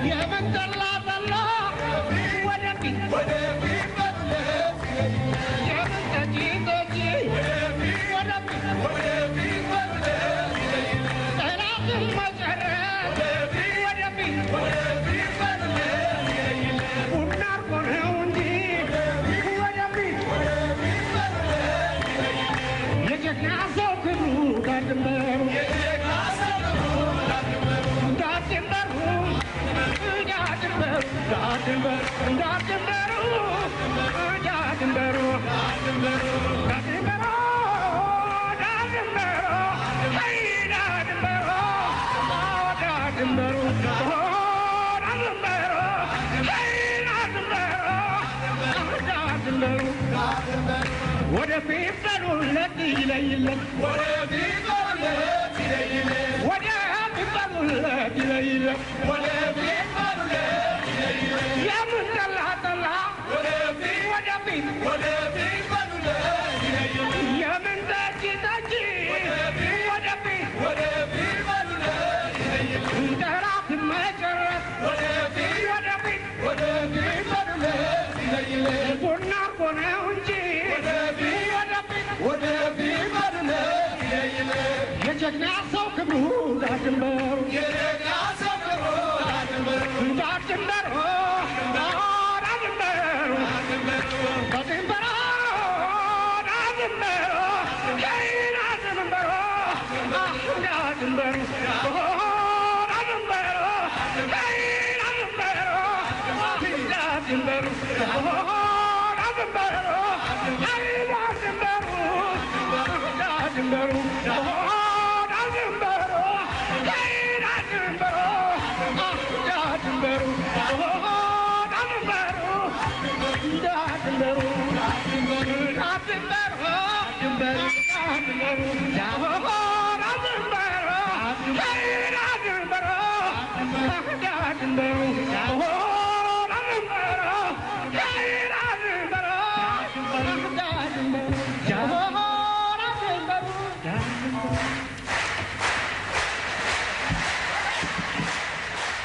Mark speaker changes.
Speaker 1: የምን ጠላ ጠላ ወደፊት ወደፊት በሉለት፣ የምን ጠጪ ጠጪ ወደፊት ወደፊት በሉለት፣ ጠላትን መጨረስ ወደፊት ወደፊት በሉለት፣ ቡና እኮ ነው እንጂ ወደፊት ወደፊት በሉለት፣ የጀግና ሰው ክብሩ ዳር ድንበሩ ዳር ድንበሩ ዳር ድንበሩ ዳር ድንበሩ ዳር ድንበሩ ዳር ድንበሩ ዳር ድንበሩ ዳር ድንበሩ አይ ዳር ድንበሩ ዳር ድንበሩ ዳር ድንበሩ አይ ዳር ድንበሩ ዳር ድንበሩ ወደፊት በሉለት ይለይለት ወደፊት በሉለት ይለይለት ወደፊት በሉለት ይለይለት ወደፊት በሉለት ይለይለት የምን ጠላ ጠላ ወደፊት ወደፊት ወደፊት በሉለት ይለይለት የምን ጠጅ ጠጅ ወደፊት ወደፊት በሉለት ይለይለት ጠላት መጨረስ ወደፊት ወደፊት ወደፊት በሉለት ይለይለት ቡና እኮ ነው እንጂ ወደፊት ወደፊት ወደፊት በሉለት ይለይለት የጀግና ሰው ክብሩ ዳር ድንበሩ የጀግና ሰው ክብሩ ዳር ድንበሩ ዳር ድንበሩ ዳር ድንበሩ ዳር ድንበሩ ዳር ድንበሩ ሄይ ዳር ድንበሩ ዳር ድንበሩ ዳር ድንበሩ ሄይ ዳር ድንበሩ ዳር ድንበሩ ዳር ድንበሩ ሄይ ዳር ድንበሩ ዳር ድንበሩ ዳር ድንበሩ ሄይ ዳር ድንበሩ ዳር ድንበሩ ዳር ድንበሩ ዳር ድንበሩ ዳር ድንበሩ ዳር ድንበሩ ዳር ድንበሩ ሄይ ዳር ድንበሩ ዳር ድንበሩ ዳር ድንበሩ ሄይ ዳር ድንበሩ ዳር ድንበሩ